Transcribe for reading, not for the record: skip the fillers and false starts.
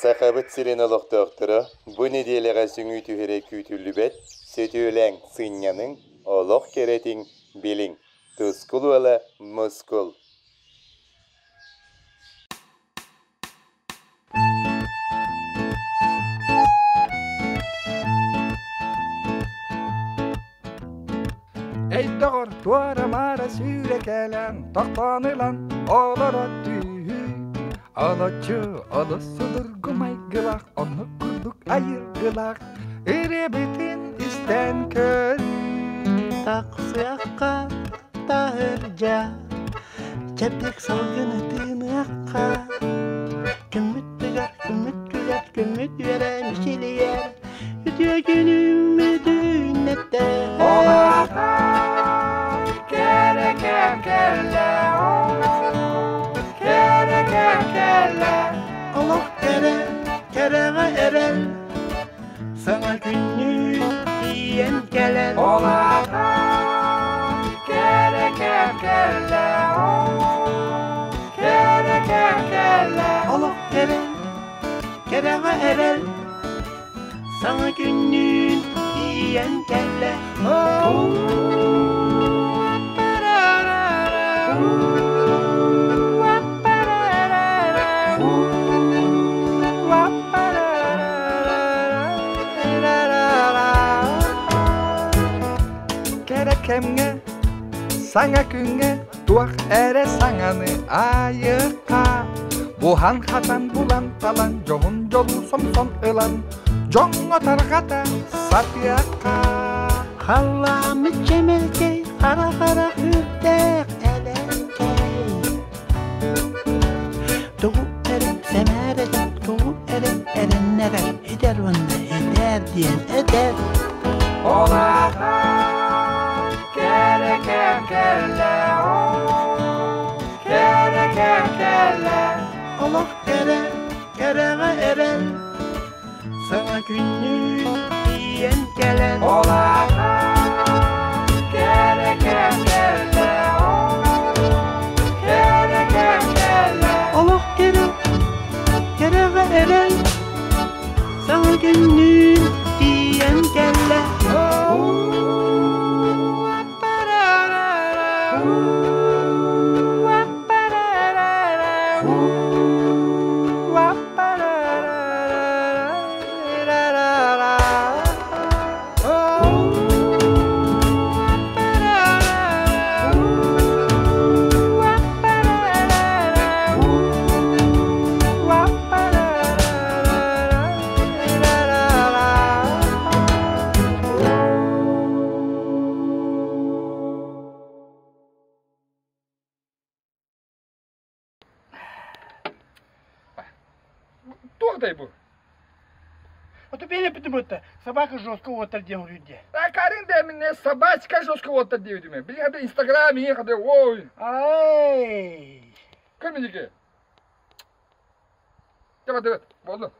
Сахабыт сирин олохтоохторо бу нэдиэлэҕэ сөҥүү түһэрэ күүтүллүбэт, сөтүөлээҥ, сынньаныҥ, олох кэрэтин билиҥ. Тускул уола Мускул. Эй доҕор, туора-маара сүүрэ кэлэн, тохтоон ылан олоро түһүү. Олоччу олус судургу майгылаах, оннук курдук айылгылаах, ырыабытын истэн көрүү. Тахсыахха таһырдьа, чэбдик салгыны тыыныахха. Күммүт тыгар, күммүт күлэр, күммүт үөрэ мичилийэр, үтүө күнүммүт үүннэтэ. Олахан кэрэ кэм кэллэ, кэрэ кэм кэллэ. Олох кэрэ, кэрэҕэ эрэл, саҥа күннүүн тиийэн кэлэр. Олахан кэрэ кэм кэллэ, кэрэ кэм кэллэ. Олох кэрэ, кэрэҕэ эрэл, саҥа күннүүн тиийэн кэллэ. Кэрэ кэмҥэ, саҥа күҥҥэ туох эрэ саҥаны айыахха Буһан-хатан булан-талан дьоһун дьолу сомсон ылан дьоҥҥо тарҕата сатыахха Халлааммыт чэмэлкэй, хара-хара үрдээх элэҥкэй. Тугу эрэ сэмээр этэр, тугу эрэ эрэннэрэр, этэр уонна этэр диэн этэр. Олахан кэрэ кэм кэллэ, кэрэ кэм кэллэ. Олох кэрэ, кэрэҕэ эрэл, саҥа күннүүн тиийэн кэлэн. Олахан кэрэ кэм кэллэ, кэрэ кэм кэллэ. Олох кэрэ, кэрэҕэ эрэл, саҥа күннүүн тиийэн кэллэ. Туохтай бу? А то бэйэппитин бытта собака жестко уоттар диэн уруйде. А Карин да минне собачка жестко уоттар диэбитим. Билин хата Инстаграм иһин хата ой. Ай. Кім минеке? Давай, давай, болды.